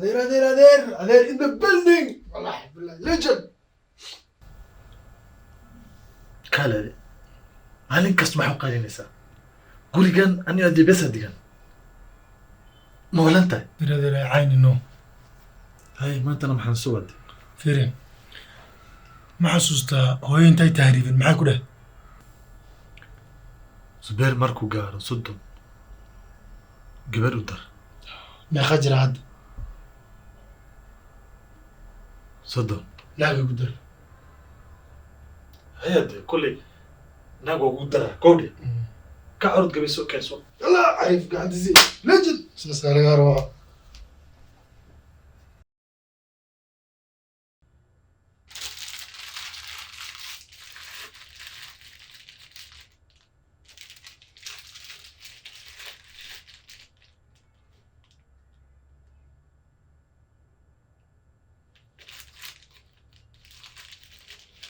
Adeer, adeer, adeer, adeer in the building. Wallahi billahi, legend. Kale maalin kasta maxaa u qaadanaysaa gurigan? Aniga adii besa digan ma walan tahay? Fiiri adeer, ay cayni no. Hay, maantana maxaan soo waday? Fiiri, ma xasuustaa hooyo intay tahriibin maxaa ku dheh? Zubeer markuu gaaro 30 gabar u dar. Meeqa jira hadda? 30. Naaga ku dar. Haya dee, kolley naag waa kugu daraa kowdhe ka orod gabayso keenso. Yalla cariif gacantiisi, legend, saasaa lagaa rabaa.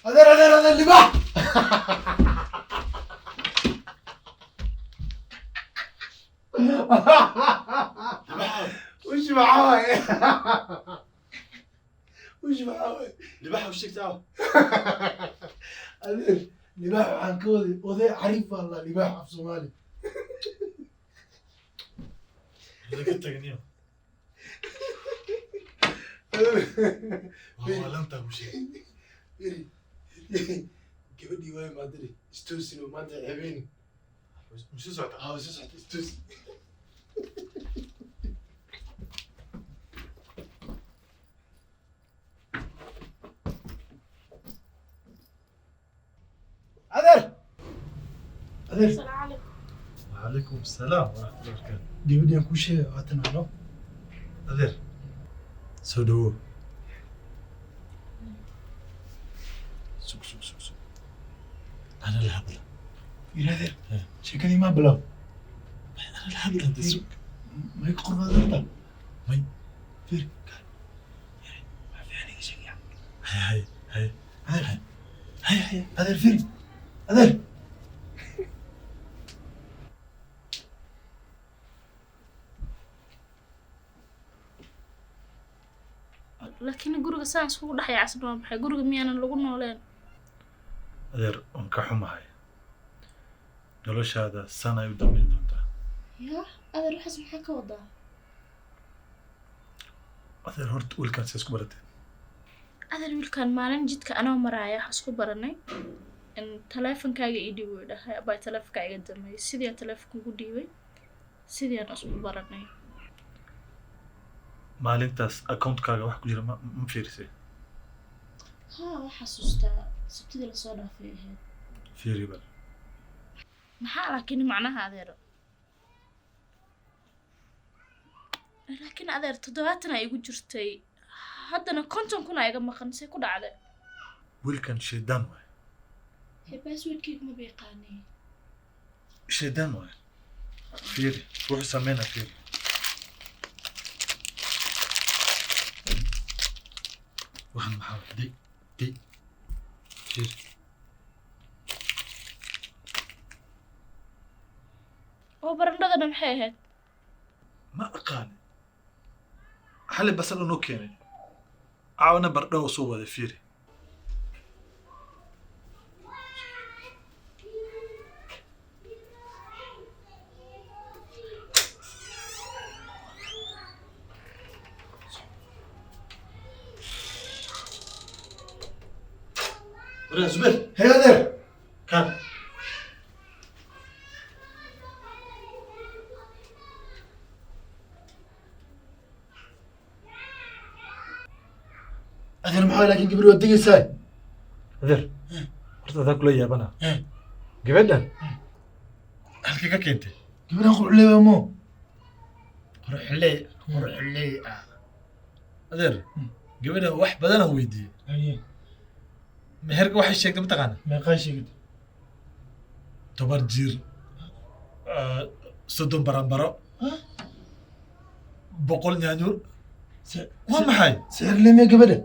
Adeer, adeer, adeer, libaax. Wish maxaa waaye? Wish maxaa waaye? Libaxa u sheegtaa. Adeer, libaax waxaan ka waday oday cariif baa la libaax af Soomaali. Laga taganiyo waa walantaa u sheeg. Iri, gabadhii waay maadare istoosin oo maanta habeen. Musi socdaa? Haa, soo socota, istoosin. Adeer, adeer. Asalaamu calaykum. Wacalaykum asalaam waraxmatullahi wabarakaatu. Gabadhii aan kuu sheegay waatan ano. Adeer, soo dhawow. Sug, sug, sug, sug, ana la hadla. Iri adeer, sheekadii maa bilow. Ana la hadla de, sug. May ka qorbaad rabtaa? May. Firi, waxaa fiican iga sheegaya. Hay hay hay. Adeer. Hay hay. Adeer, firi, adeer. Laakiin guriga saan iskugu dhex yaacsan waa maxay? Guriga miyaanan lagu nooleen? Adeer, waan ka xumahay, noloshaada sanay u dambeyn doontaa. Yaa adeer, waxaas maxaa ka wadaa? Adeer, horta wiilkaan see isku barateen? Adeer, wiilkaan maalin jidka anoo maraaya wax isku baranay. In taleefonkaaga ii dhiib wuu dhahay, abaa taleefonkaa iga dameeyay, sidii taleefonka ugu dhiibay, sidii aan isku baranay. Maalintaas accountkaaga wax ku jira ma fiirisay? Haa, waa xasuustaa, Sabtidii lasoo dhaafay ahayd. Fiiri bal. Maxaa laakiin macnaha adeer? Laakiin adeer, 70 aa igu jirtay, haddana 50,000 aa iga maqan, see ku dhacday? Wiilkan shaydaan waay. Hee, passwordkayga maba yaqaanay. Shaydaan waay, fiiri wuxuu sameynaa, fiiri. Waxaan maxaa waay? Day day, fiiri. Oo barandhadana maxay ahayd? Ma aqaani, xali basal unoo keenay, caawana bardho oo soo waday, fiiri. Waryaa Zubeer. Hee adeer. Kan. Adeer, maxaa? Laakiin gabadhi waad degaysaa. Adeer, horta adaa kula yaabana, gabadhan halkee ka keentay? Gabadhan quruxley waa mo. Quruxley, quruxley ah. Adeer, gabadhan wax badan aan weydiiyey. Haye. Meherka waxay sheegtay mataqaana? Meeqaa sheegatay? 10 jir, 30 baranbaro, 100 nyaanyuur. Waa maxay? Sixirley miya gabadha?